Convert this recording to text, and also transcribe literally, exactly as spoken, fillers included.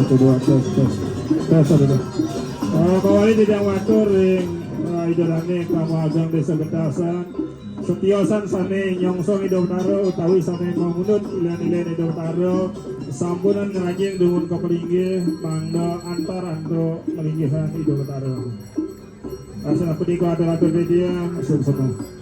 Kedua, tes, tes. Tes, satu, dua. Eh, kawali titiang matur ring, eh, Ida Dané Kama Ageng Désa Betasan. Setiosan sané nyongsong Ida Betara utawi sané mangunut ilén-ilén Ida Betara, sampunang ngranjing dumun ka palinggih, mangda antar antuk palinggihan Ida Betara. Asal punika atur-atur titiang, suksma.